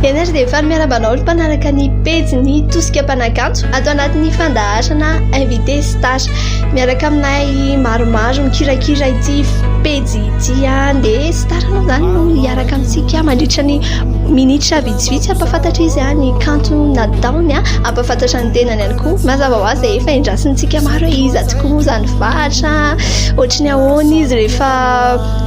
Eny ary dia faly miarahaba anao ry mpanaraka ny pejy ny tosika mpanakanto ato anatin'ny fandaharana invité star. Miaraka aminay maromaro mikirakira ity pejy ity dia star anao izany no hiaraka amintsika mandritra ny minitra vitsivitsy hampahafantatra izy ny kanto nataony, hampahafantatra ny tenany ihany koa. Mazava ho azy efa indrasintsika maro hoe iza tokoa moa izany vahatra, ohatry ny ahoana izy rehefa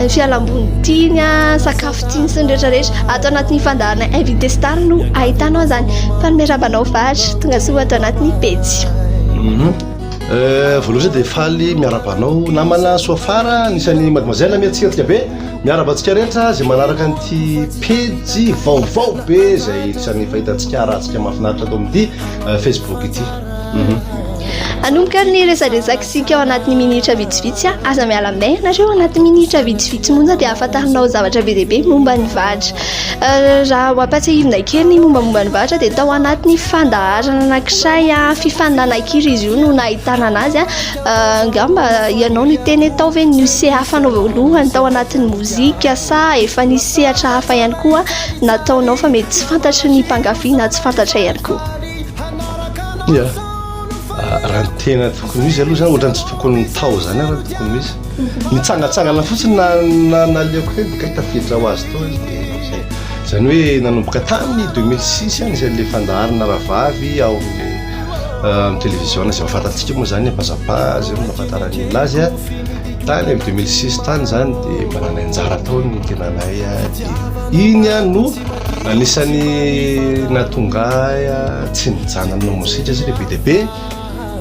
ny fialamboly tiany, sakafo tiany sy ny rehetra rehetra. Ato anatin'ny fandaharana invité star no ahitanao izany. Faly miarahaba anao vahatra, tonga soa ato anatin'ny pejy. Voalohany dia faly miarahaba anao namana Soafara, anisan'ny mademoiselle mihatsiketsika be. Miarahaba antsika rehetra izay manaraka an'ity pejy vaovao be izay anisan'ny fahitantsika arahantsika mahafinaritra ato amin'ity Facebook ity. Hanomboka ary ny resadresak'isika ao anatin'ny minitra vitsivitsy. Aza miala aminay ianareo, anatin'ny minitra vitsivitsy monja dia ahafantarinao zavatra be dia be momba ny vahatra. Raha ho ampatsiahivina kely ny mombamomba ny vahatra dia tao anatin'ny fandaharana anankiray fifaninanakira izy io no nahitana anazy. Angamba ianao no hiteny hoe tao ve ny hafa anao voalohany tao anatin'ny mozika sa efa nisy sehatra hafa ihany koa nataonao fa mety tsy fantatry ny mpankafy na tsy fantatra ihany koa. Ya, raha ny tena tokony ho izy aloha zany ohatran'ny tsy tokony tao zany raha ny tokony ho izy. Nitsangatsangana fotsiny na na naleoko teny dia kay tafiditra ho azy tao izy dia zay. Zany hoe nanomboka tamin'ny 2006 ihany izay le fandaharana rahavavy ao amin'ny Amin'ny televiziona izay fantatsika moa izany Pazzapa izay no nahafantaran'ny olona azy a. Tany amin'ny 2006 tany izany dia mba nanay anjara tao ny tenanay dia iny a no anisan'ny nahatonga ahy tsy nijanona nanao mozika satria be dia be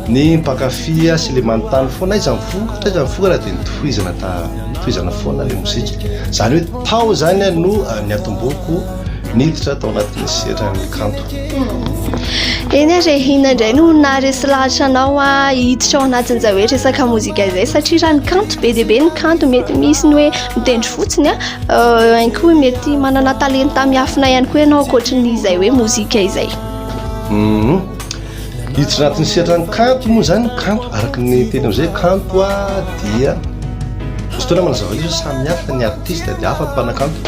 ny mpankafy sy le manontany foana aiza ny vokatra aiza ny vokatra dia nitohizana ta nitohizana foana le mozika. Izany hoe tao izany a no niatombohako niditra tao anatin'ny sehatran'ny kanto. Eny ary e, inona indray no naharesy lahatra anao hiditra ao anatin'izay hoe resaka mozika izay satria raha ny kanto be dia be ny kanto mety misy ny hoe mitendry fotsiny a, ihany koa mety manana talenta miafina ihany koa ianao ankoatran'izay hoe mozika izay. Hiditra anatin'ny sehatra ny kanto moa izany, kanto araka ny teny amin'izay kanto a dia misy fotoana manazava izy hoe samy hafa ny artiste dia hafa ny mpanakanto.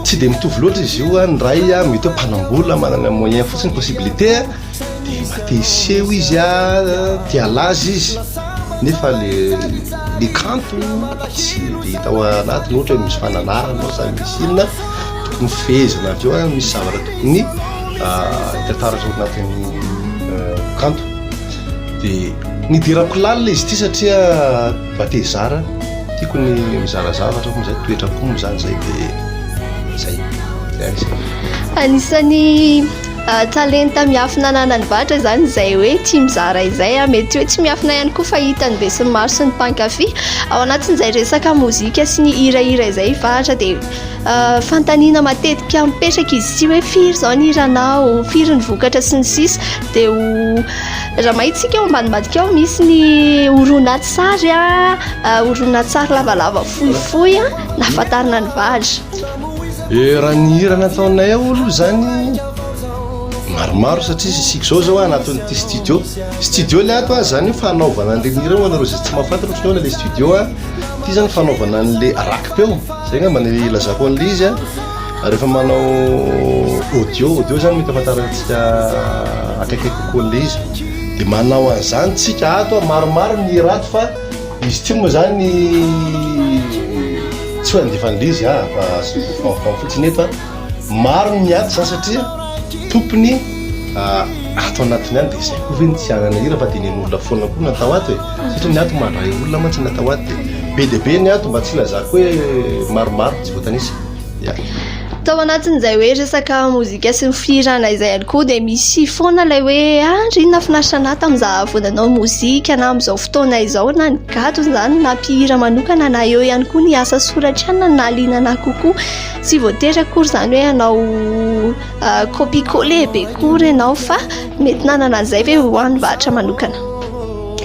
Tsy dia mitovy loatra izy io a, ny iray a mety hoe mpanam-bola manana moyen fotsiny possibilité a dia mba te hiseho izy a, te halaza izy nefa le le kanto tsy dia hita ao anatiny ohatra hoe misy fananarana ao sa misy inona tokony fehezina avy eo a, misy zavatra tokony hita taratra ao anatin'ny kanto dia nidirako lalina izy ity satria mba te hizara, tiako ny mizara zavatra moa zay toetrako moa zany zay dia zay zay anisany. Anisan'ny talenta miafina ananan'i Vatra izany izay hoe tia mizara izay, mety hoe tsy miafina ihany koa fa hitan'ny besinimaro sy ny mpankafy. Ao anatin'izay resaka mozika sy ny hirahira izay Vatra dia Fanontaniana matetika mipetraka izy ity hoe firy izao ny hiranao, firy ny vokatra sy ny sisa dia ho raha mahita isika ao ambadimbadika ao misy ny horonantsary horonantsary lavalava fohifohy nahafantarana ny vary. Raha ny hira nataonay ao aloha izany maromaro satria isika izao izao anatin'ity studio, studio ilay ato izany hoe fanaovana an'ireny hira ho anareo izay tsy mahafantatra ohatran'ny ahoana ilay studio a, ity izany fanaovana an'ilay raki-peo. Zay angamba ny ilazako an'ilay izy a, rehefa manao audio, audio zany mety ahafantarantsika akaikaiky kokoa an'ilay izy, de manao an'izany tsika ato a, maromaro ny hira ato fa izy ity moa zany tsy hoe handefa an'ilay izy ah fa asiako fanfan fotsiny eto a, maro ny ato zany satria tompony ato anatiny any de zay koa ve no tsy hanana hira fa de nen'olona foana koa natao ato e. Satria ny ato mandray olona mantsy ny atao ato dia be dia be ny ato mba tsy ilazako hoe maromaro tsy voatanisa. Ya. Tao anatin'izay hoe resaka mozika sy ny fihirana izay ihany koa dia misy foana ilay hoe ah ry nahafinaritra anah tamin'izaho vao nanao mozika na amin'izao fotoana izao na ny gadona izany na mpihira manokana na eo ihany koa ny asa soratra ihany no nahaliana anah kokoa. Tsy voatery akory izany hoe hanao copie coller be akory ianao fa mety nanana an'izay ve ho an'ny vahatra manokana.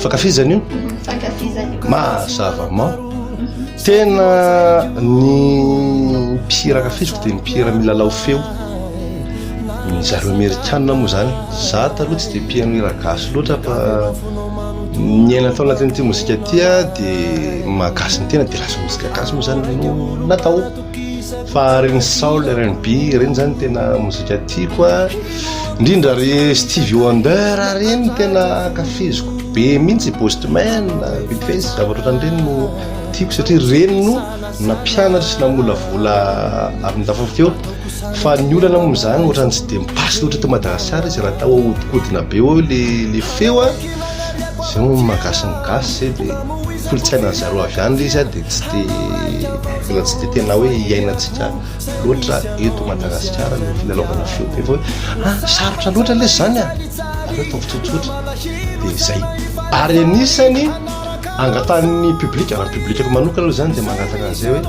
Fankafizana io? Fankafizana io. Mazava ma. Tena ny mpihira ankafiziko dia ny mpihira milalao feo. Ny zareo amerikana moa zany. Za taloha tsy dia mpihaino hira gasy loatra fa niaina tao anatin'ity mozika ity aho dia maha gasy ny tena dia lasa mozika gasy moa zany no natao. Fa reny soul, RnB reny zany tena mozika tiako a, indrindra ry Stevie Wonder reny tena ankafiziko be mihitsy, Postman, Big Face, zavatra ohatran'ireny no tiako satria reny no nampianatra sy namolavola ary nitafa feo. Fa ny olana moa izany ohatran'ny tsy dia mi-passe loatra eto Madagasikara izy raha atao ahodikodina be eo le le feo a, zay moa maha gasy ny gasy zay dia kolontsainan'ny zareo avy any le izy a dia tsy dia mbola tsy dia tena hoe iainantsika loatra eto Madagasikara ny filalaovana feo be fa hoe ah sarotra loatra lesy zany a, aleo ataovy tsotsotra dia zay. Ary anisany angatahan'ny public, raha ny public-ko manokana aloha zany dia mangataka an'izay hoe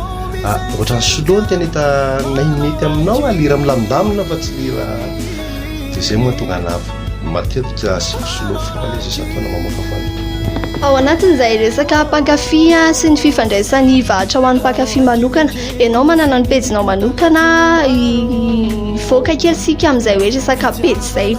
ah ohatran'ny solo no tena hitanay mety aminao a, le hira milamindamina fa tsy le hira dia zay moa tonga an'avo matetika asiako solo foana le izy isan-taona mamoaka foana. Ao anatin'izay resaka mpankafy sy ny fifandraisan'ny varotra ho an'ny mpankafy manokana, ianao manana ny pejinao manokana, hivoaka kely isika amin'izay hoe resaka pejy izay.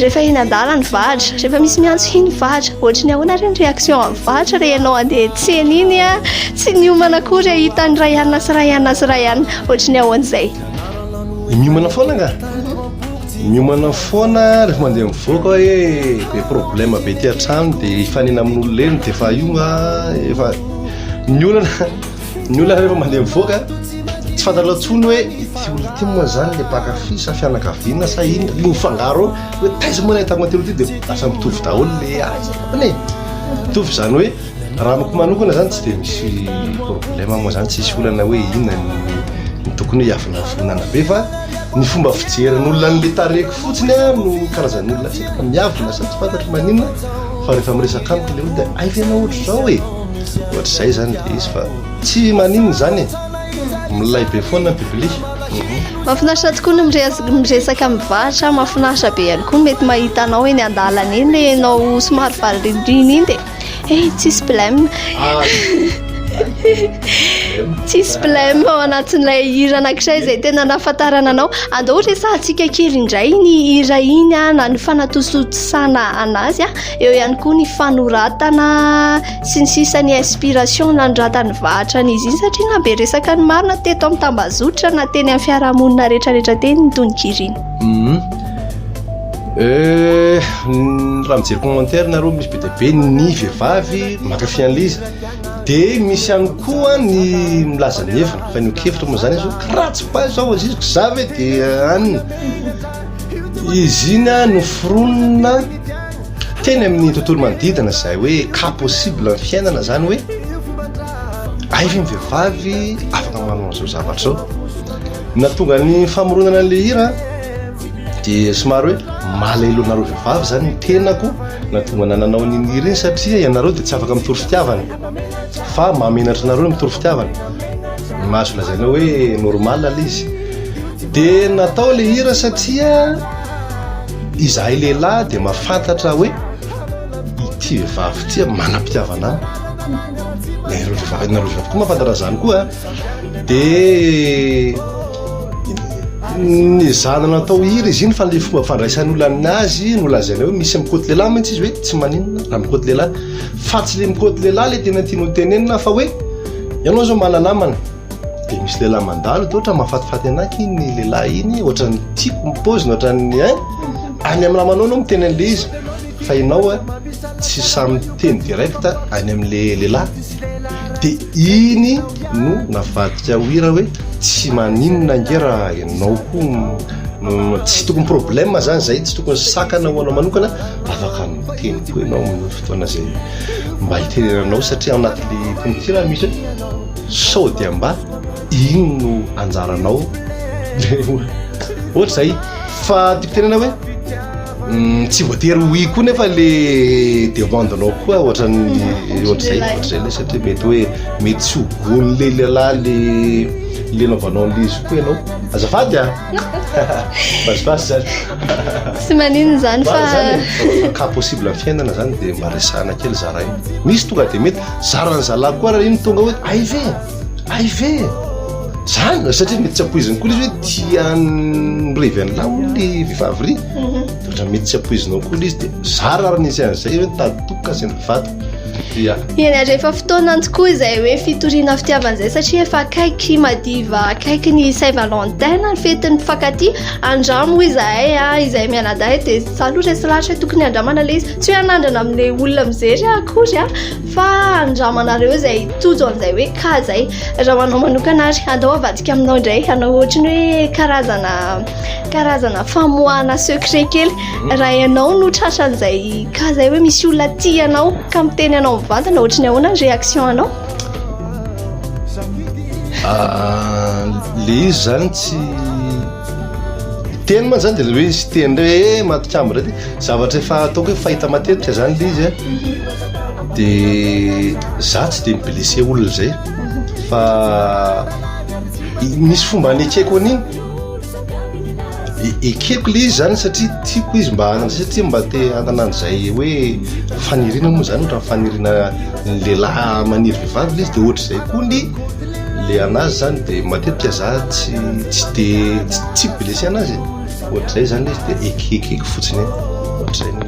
Rehefa eny an-dalana ny vahatra, rehefa misy miantso iny vahatra, ohatry ny ahoana ary ny réaction amin'ny vahatra rehefa ianao andeha hiantsena iny a, tsy niomana akory hahita ny ray alina sy ray alina sy ray alina, ohatry ny ahoana izay? Miomana foana angaha? Miomana foana rehefa mandeha mivoaka hoe be problème be aty an-trano dia hifanena amin'olona eny dia efa io efa ny olana Ny olona rehefa mandeha mivoaka tsy fantatrao intsony hoe ity olona ity moa zany le mpankafy sa fianakaviana sa inona, io mifangaro eo hoe taiza moa nahitako an'ity olona ity dia lasa mitovy daholo le aiza e, mitovy izany hoe raha amiko manokana zany tsy dia misy problème moa zany, tsisy olana hoe inona ny tokony hoe hiavonavonana be fa ny fomba fijerin'olona an'le tarehiko fotsiny a no karazan'olona tsy haiko na miavona sa tsy fantatro maninona fa rehefa miresaka amiko le olona dia hay ve ianao ohatr'izao e. Ohatr'izay zany le izy fa tsy maninona izany e, milay be foana ny public. Mahafinaritra tokoa ny miresaka amin'ny varotra, mahafinaritra be ihany koa ny mety mahita anao eny an-dalana eny, ianao somary valirindrina iny dia eh tsisy blème. Tsisy blème ao anatin'ilay hira anankiray izay tena nahafantarana anao. Andao resahantsika kely indray ny hira iny na ny fanatontosana anazy. Eo ihany koa ny fanoratana sy ny sisa ny inspiration nanoratan'ny vahatra an'izy iny satria na be resaka ny marina teto amin'ny tambazotra na teny amin'ny fiarahamonina rehetrarehetra teny ny tononkira iny. Mhm. Eh, raha mijery commentaire nareo misy be dia be ny vehivavy mankafy an'ilay izy dia misy ihany koa ny milaza ny heviny fa ny hevitra moa zany izy hoe karaha tsy pa izao izy izy za ve dia anina izy iny a noforonina Teny amin'ny tontolo manodidina izay hoe cas possible ny fiainana zany hoe hay ve ny vehivavy afaka manao an'izao zavatra izao. Nahatonga ny famoronana an'ilay hira dia somary hoe malahelo anareo vehivavy zany ny tenako nahatonga anah nanao an'iny hira iny satria ianareo dia tsy afaka mitory fitiavana fa mahamenatra anareo ny mitory fitiavana. Mahazo lazaina hoe normal ilay izy. Dia natao ilay hira satria Izahay lehilahy dia mahafantatra hoe ity vehivavy ity manam-pitiavana ahy. Ireo vehivavy, nareo vehivavy koa mahafantatra an'izany koa. Dia nezahana natao hira izy iny fa le fomba fandraisan'ny olona azy no lazaina hoe misy mikoty lehilahy mantsy izy hoe tsy maninona raha mikoty lehilahy fa tsy le mikoty lehilahy le tena tiany ho tenenina fa hoe ianao zao mana-namana Dia misy lehilahy mandalo dia ohatra mahafatifaty anah aky iny lehilahy iny, ohatran'ny tiako ny paoziny, ohatran'ny hein, any amin'ny namanao anao miteny an'ilay izy fa ianao a tsy sahy miteny direct any amin'ilay lehilahy. Dia iny no navadika ho hira hoe tsy maninona ange raha ianao koa tsy tokony problème zany zay, tsy tokony sakana ho anao manokana, afaka miteny koa ianao amin'ny fotoana izay mba hitenenanao satria ao anatin'ilay tononkira misy hoe Sao dia mba iny no anjaranao ohatra zay fa tiako tenena hoe tsy voatery ho i koa nefa le demande-nao koa ohatran'ny ohatr'izay ohatr'izay le satria mety hoe mety tsy ho goût-n'le lehilahy le le anaovanao an'le izy koa ianao azafady a vazivazy zany Tsy maninona izany fa cas possible amin'ny fiainana zany dia mba resahana kely zaraina misy tonga dia mety Zaran'ny zalahy koa raha iny tonga hoe ay ve? Ay ve? Zany satria mety tsy ampoiziny koa izy hoe tia mirevy an'lah hono le vehivavy ry. Mhm. Ohatra mety tsy ampoizinao koa izy dia zara ary nisy an'izay hoe nitady toka sy ny vadiko. Ia. Eny ary efa fotoanany tokoa izay hoe fitoriana fitiavana izay satria efa akaiky madiva akaiky ny Saint Valentin ny fetin'ny mpifankatia. Andramo hoy izahay a, izay mianadahy dia za aloha resy lahatra hoe tokony handramana ilay izy. Tsy hoe hanandrana amin'ilay olona mijery aho akory a, fa andramanareo izay tojo an'izay hoe cas izay. Raha ho anao manokana ary andao avadika aminao indray hanao ohatry ny hoe karazana karazana famoahana secret kely. Raha ianao no tratran'izay cas izay hoe misy olona tia anao ka miteny anao mivantana ohatry ny ahoana ny réaction anao? Ah, le izy zany tsy teny moa zany de le hoe izy teny ndray hoe eh, matikambo ndray de zavatra efa ataoko hoe fahita matetika zany le izy a de za tsy de mi-blessé olona zay fa misy fomba anekeko an'iny Ekeko le izy zany satria tiako izy mba hanana satria mba te hanana an'izay hoe faniriana moa zany raha faniriana ny lehilahy maniry vehivavy le izy de ohatr'izay koa ny le anazy zany de matetika za tsy tsy de tsy blessé anazy e, ohatr'izay zany le izy de ekekeko fotsiny e, ohatr'izay ny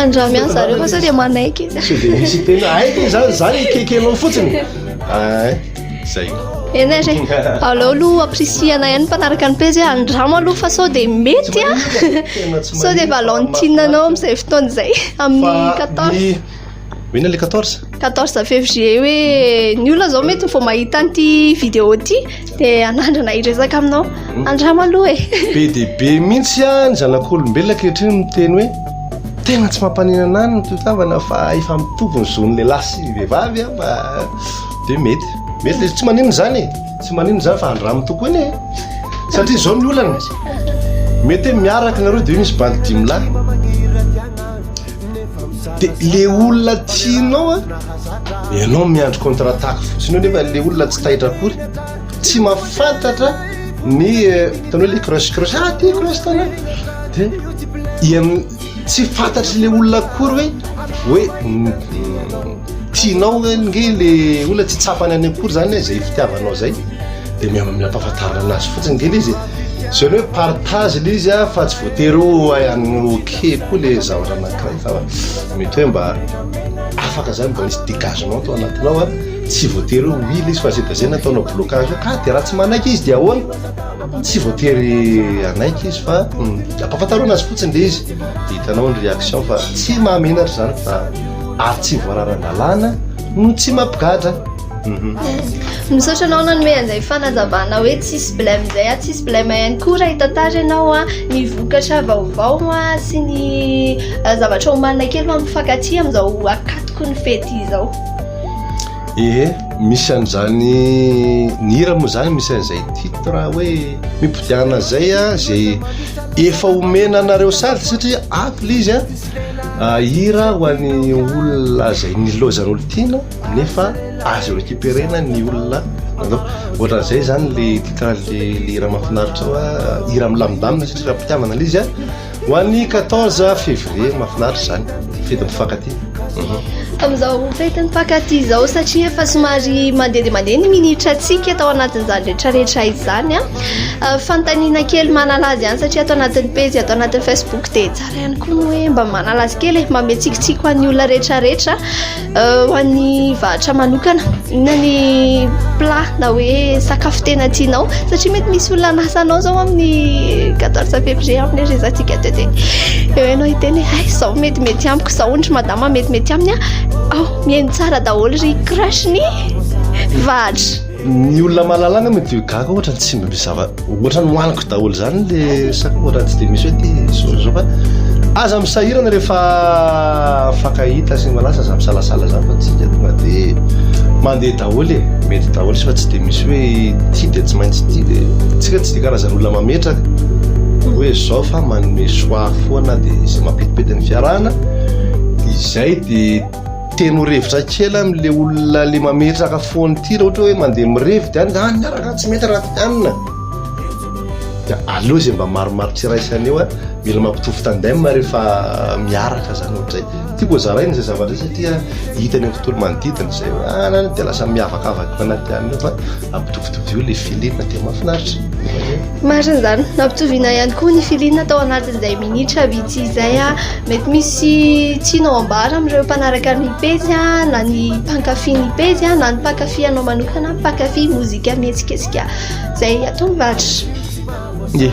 Andramo ihany zareo fa sao dia manaiky izy. Sao dia misy tena haiko zany zany ekekenao fotsiny. Ay. Zay. Eny ary e. Aleo aloha ampirisihana ihany ny mpanaraka ny pejy hoe andramo aloha fa sao dia mety a. Sao dia Valentine anao amin'izay fotoana izay amin'ny 14. Inona le 14? 14 février hoe ny olona izao mety vao mahita an'ity vidéo ity dia hanandrana hiresaka aminao. Andramo aloha e. Be dia be mihitsy a ny zanak'olombelona ankehitriny miteny hoe tena tsy mampaninana any ny toetavana fa efa mitovy ny zon'ny lehilahy sy ny vehivavy a fa Dia mety. Mety ilay izy. Tsy maninona izany e. Tsy maninona izany fa andramo tokoa anie e. Satria izao ny olana. Mety hoe miaraka nareo dia misy bandy dimilahy. Dia le olona tianao a, ianao miandry contre attaque fotsiny eo nefa le olona tsy taitra akory. Tsy mahafantatra ny eh, hitanao le crush crush, ah ty crush tana. Dia ian- tsy fantatry le olona akory hoe hoe Tianao ange le olona tsy tsapany any akory zany hoe zay fitiavanao zay de miampahafantarina anazy fotsiny nge le izy e, zany hoe partage le izy a fa tsy voatery hoe any ok koa le zavatra anakiray fa mety hoe mba afaka zany mba misy dégagement tao anatinao a, tsy voatery hoe oui le izy fa zay de zay nataonao blocage hoe ka de raha tsy manaiky izy de ahoana? Tsy voatery hanaiky izy fa ampahafantaro anazy fotsiny le izy de hitanao ny réaction fa tsy mahamenatra zany fa ary tsy voararan-dalàna no tsy mampigadra. Misaotra anao nanome an'izay fanazavana hoe tsisy blème izay a, tsisy blème ihany koa raha hitantara ianao a ny vokatra vaovao a sy ny zavatra omanina kely ho an'ny mpifankatia amin'izao akatoky ny fety izao. Ee, misy an'izany, ny hira moa zany misy an'izay titre hoe mipodiana zay a, zay efa omena anareo sady satria ato le izy a, hira ho an'ny olona zay nilaozan'olon-tiana nefa azo récupérer-na ny olona nandao. Ohatran'izay zany le titre le le hira mahafinaritra ao a, hira milamindamina satria raha-pitiavana le izy a. Ho an'ny 14 février, mahafinaritra izany, fetin'ny mpifankatia. Amin'izao fetin'ny mpifankatia izao satria efa somary mandeha dia mandeha ny minitrantsika tao anatin'izany rehetrarehetra izany a. Ah, fanontaniana kely manala azy ihany satria ato anatin'ny pejy ato anatin'ny Facebook dia tsara ihany koa ny hoe mba manala azy kely e, mba mitsikitsiky ho an'ny olona rehetrarehetra. Ho an'ny vahatra manokana, inona ny plat na hoe sakafo tena tianao? Satria mety misy olona hanasa anao izao amin'ny 14 février amin'ny resatsika teo dia eo ianao hiteny hoe hay izao metimety amiko, izao hono ry madama metimety aminy a. Ao, mihaino tsara daholo ry crush ny vahatra. Ny olona mahalala angamba dia gaga ohatrany tsy mba misy zava ohatrany hohaniko daholo zany le sakafo ohatrany tsy dia misy hoe ty zao zao fa aza misahirana rehefa mifankahita sy malasa aza misalasala zany fa tsika tonga de mandeha daholo e mety daholo fa tsy dia misy hoe ty de tsy maintsy ty de tsika tsy de karazan'olona mametraka hoe zao fa manome choix foana de izay mampetipety ny fiarahana izay de Teny ho revitra kely amin'le olona le mametraka foana ity raha ohatra hoe mandeha mirevy dia any ah, miaraka tsy mety raha ty anona. Dia aleo izay mba maromaro tsy iraisana eo a, mila mampitovy tandem rehefa miaraka zany ohatr'izay. Tiako ho zaraina izay zavatra izay satria hita eny amin'ny tontolo manodidina izay hoe ah nan dia lasa miavakavaka anaty anona eo fa ampitovitovio ilay feeling dia mahafinaritra. Marina izany, nampitoviana ihany koa ny feeling tao anatin'izay minitra vitsy izay. Mety misy tianao ambara amin'ireo mpanaraka ny pejy na ny mpankafy ny pejy na ny mpankafy anao manokana, mpankafy mozika mihetsiketsika. Izay atao ny vatra. Ie,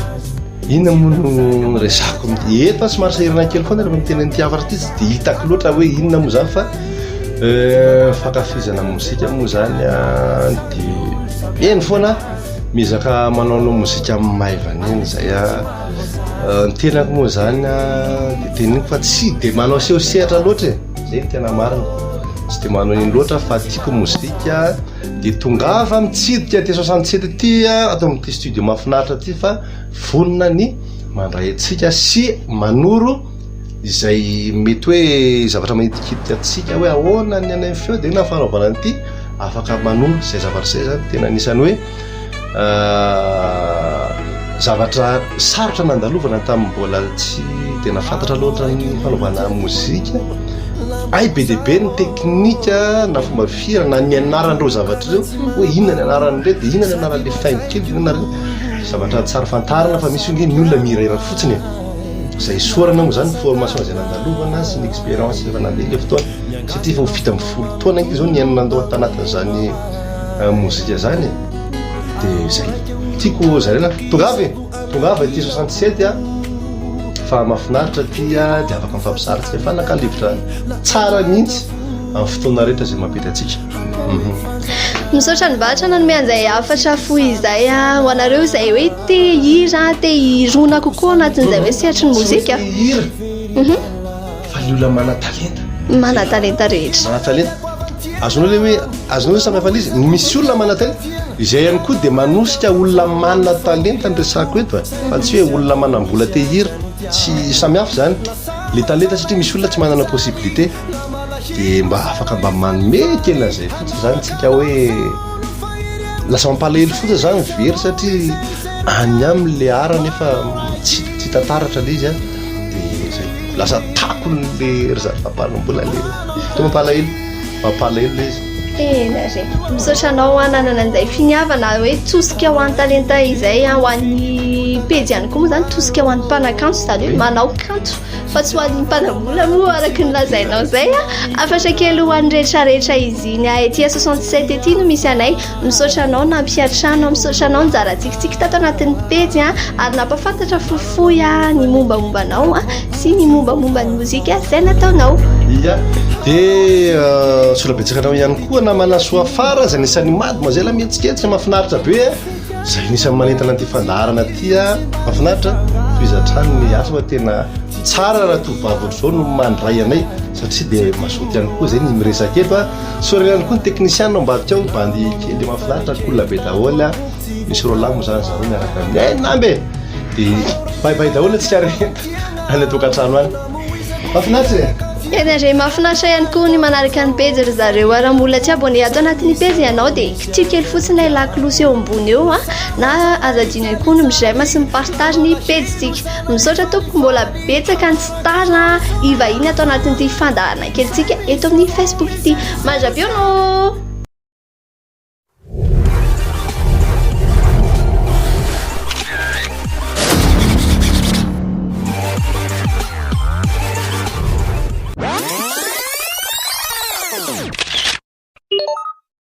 inona moa no resahako amin'ity? Eto aho somary sahirana kely foana rehefa miteny an'ity hafatra ity, tsy dia hitako loatra hoe inona moa izany fa fankafizana mozika moa izany dia eny foana miezaka manaonao mozika maivana eny izay aho. Ny tenako moa izany dia teneniko fa tsy dia manao seho sehatra loatra e, izay no tena marina. Tsy dia manao iny loatra fa tiako mozika. Dia tongava mitsidika aty 67 aty ato amin'ity studio mahafinaritra ity fa vonona ny mandray antsika sy manoro izay mety hoe zavatra manitikitika antsika hoe ahoana ny any amin'ny feo dia inona ny fanaovana an'ity, afaka manoro izay zavatra izay zany tena anisan'ny hoe zavatra sarotra nandalovana tamin'ny mbola tsy dia nahafantatra loatra ny fanaovana mozika. Hay be dia be ny teknika na fomba fihira na ny anaran'ireo zavatra ireo hoe inona ny anaran'ireo dia inona ny anaran'ilay faingo kely dia inona ny anaran'ilay zavatra tsara fantarina fa misy hoe ny olona mihirahira fotsiny e. Izay isaorana moa izany ny formation izay nandalovana sy ny expérience efa nandeha ilay fotoana satria efa ho 17 taona ange izao niainana nandoa tanatin'izany mozika izany e. Dia izay. Tiako zaraina. Tongava e! Tongava ety 67 a! Fa mahafinaritra aty a, dia afaka mifampizara tsika mifanakalo hevitra tsara mihitsy amin'ny fotoana rehetra izay mampety antsika. Misaotra ny vatra nanome an'izay hafatra fohy izay a. Ho anareo izay hoe te hihira, te hirona kokoa anatin'izay hoe sehatry ny mozika. Tsy hoe te hihira. Fa ny olona manan-talenta. Manan-talenta rehetra. Manan-talenta. Azonao le hoe, azonao le samy hafa ilay izy? Misy olona manan-talenta, izay ihany koa dia manosika olona manan-talenta ny resahako eto e, fa tsy hoe olona manam-bola te hihira, tsy samy hafa izany. Le talenta satria misy olona tsy manana possibilité, dia mba afaka mba manome kely an'izay fotsiny izany tsika hoe lasa mampalahelo fotsiny izany very satria any aminy le art nefa tsy tsy hita taratra le izy an. Dia zay, lasa takony le ry zareo fampahalam-bola le, tena mampalahelo, mampalahelo le izy. Tena re. Misaotra anao an nanana an'izay finiavana hoe tosika ho an'ny talenta izay an, ho an'ny pejy ihany koa moa izany tosika ho an'ny mpanakanto izany hoe manao kanto fa tsy ho an'ny mpanam-bola moa araka ny lazainao izay an. Hafatra kely ho an'ny rehetra rehetra izy iny ety 67 ety no misy anay. Misaotra anao nampiantrano, misaotra anao nizara tsikitsiky tato anatin'ny pejy an, ary nampafantatra fohifohy ny mombamomba anao sy ny mombamomba ny mozika izay nataonao. Ia, dia misaotra betsaka anao ihany koa namana Soafara izay anisan'ny mademoiselle mihetsiketsika mahafinaritra be a, izay anisan'ny manentana an'ity fandaharana ity a, mahafinaritra, tohizo hatrany ny asa fa tena tsara raha tovovavy ohatr'izao no mandray anay satria dia mazoto ihany koa izay ny miresaka eto a. Sorry ihany koa ny technicien ao ambadika ao, bandy kely mahafinaritra, cool be daholo a. Misy Roland moa zany zareo miaraka aminy. Eh nambe! Dia bye bye daholo antsika rehetra any an-tokantrano any. Mahafinaritra e! Eny re, mahafinaritra ihany koa ny manaraka ny pejy ry zareo. Raha mbola tsy abonné ato anatin'ny pejy ianao dia kitiho kely fotsiny ilay lakolosy eo ambony eo a, na aza adino ihany koa ny mi-j'aime sy mi-partage ny pejintsika. Misaotra tompoko, mbola betsaka ny star hivahiny ato anatin'ity fandaharana kelintsika eto amin'ny Facebook ity. Mandra-pihaona ô!